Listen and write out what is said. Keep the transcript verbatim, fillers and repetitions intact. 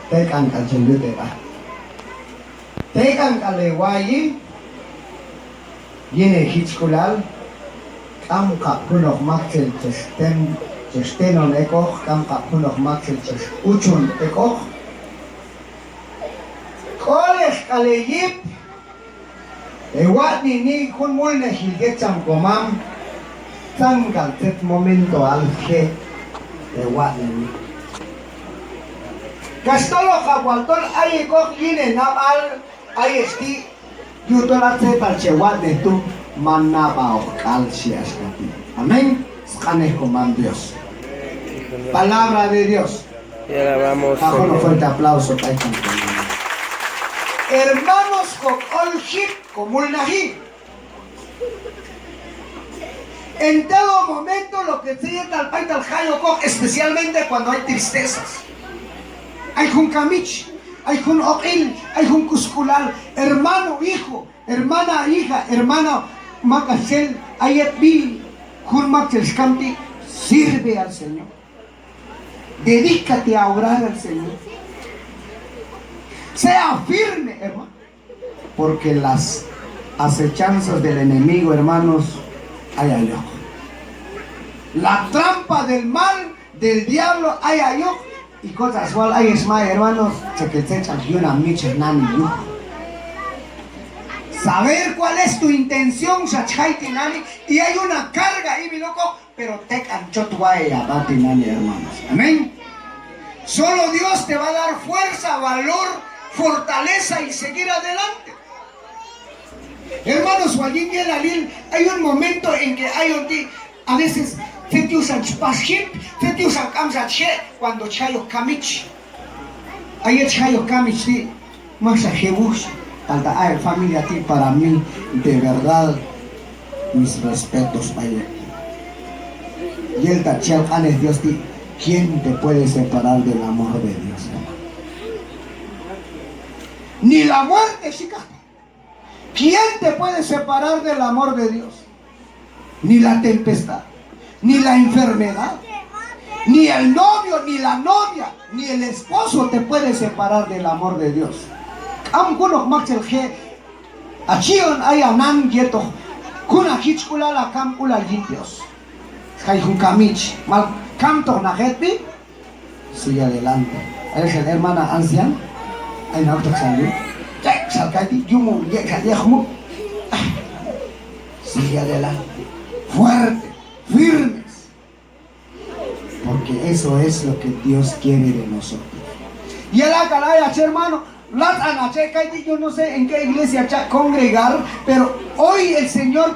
Tek'an k'al ch'en yut heb'a. Tek'an k'al hewayi yin hejichk'ulal, k'amqab' junoq maktxel chex ten, chex tenon ek'oq, k'amqab' junoq maktxel chex uchon ek'oq. K'oleq k'al heyip hewatx'neni jun mulnajil yet cham komam, tzan k'al tzet momentoal je' hewatx'neni. Kax tol hoqab' wal tol ayek'oq yin henab'al ayex ti', yujtol a tzetal che watx'nej tu' man nab'aoq k'al, xhi axka ti'. Amén. Sq'anej komam Dios. Palabra de Dios. Y alabamos, Señor. Jun fuerte aplauso b'ay kan. Hermanos, kok'ol jip, komulnaji. En todo momento, lo que tzet yetal b'aytal jay okoq, especialmente cuando hay tristezas. Ay jun kamich, ay jun oq'il, ay jun k'usk'ulal, hermano, hijo, hermana, hija, hermana, mak axel, a yetb'i jun maktxel xkam ti', sirve al Señor. Dedícate a orar al Señor. Sea firme, hermano. Porque las acechanzas del enemigo, hermanos, ay ayoq. La trampa del mal, del diablo, ay ayoq. Y cosas wal ayex may, hermanos, txekel tzet ch'an yun a mitx'chaj nani yuj. Saber cuál es tu intención, xa chi jay tinani', y ay una carga ib'il okoq, pero tek'an chot wal heyab'a tinani', hermanos. Amén. Solo Dios te va a dar fuerza, valor, fortaleza y seguir adelante. Hermanos, wal yin yelalil, hay un momento en que ayon ti', a veces, tzet yuxan chi pas jip, tzet yuxan k'amxa chi je', cuando chi jayoq kamich. A yet chi jayoq kamich ti', maxa je' wuj, palta a heb' familia ti' para mí, de verdad, mis respetos b'ay heb'. Yel ta chi yal q'anej Dios ti', ¿quién te puede separar del amor de Dios, hermano? Ni la muerte, xhi kaqti'. ¿Quién te puede separar del amor de Dios? Ni la tempestad, ni la enfermedad, ni el novio, ni la novia, ni el esposo te puede separar del amor de Dios. K'am junoq maktxel je' a chi'on ay a nan yetoq jun a jichk'ulal a kamk'ulal yin Dios. Jay jun kamich, mal kamtoq naq etb'i. Sigue adelante. Ay xal hermana anciana, ay na oktoq xal yin. Yek' xal kayti', yumun, yek' xal yek' jun. Sigue adelante. Fuerte, firmes. Porque eso es lo que Dios quiere de nosotros. Yel ak'al ayach, hermano, latz'anach ek' kayti', yo no sé en qué iglesia cha' congregar, pero hoy el Señor